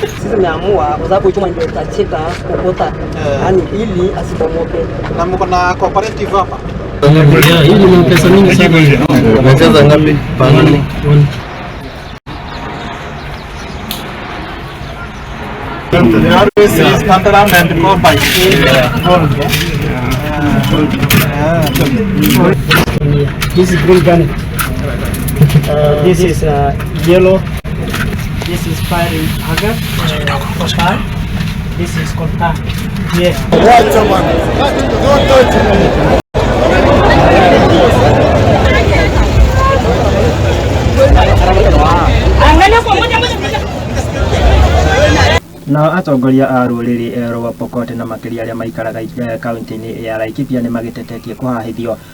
Sisi tumeamua kwa sababu chuma ndio itachika ukuta, yaani ili asibomoke. Na mko na cooperative hapa? Hii ni pesa mingi sana. Unacheza ngapi? Panani. Always is tantalum and cobalt. This is green garnet. This is yellow. This is fiery agate. Copper. This is coltan. Yeah. Nao atongoria a rũrĩrĩ rwa Pokot na makĩria arĩa maikaraga kaunti-inĩ ya Laikipia nĩ magĩtetetie kũhahithio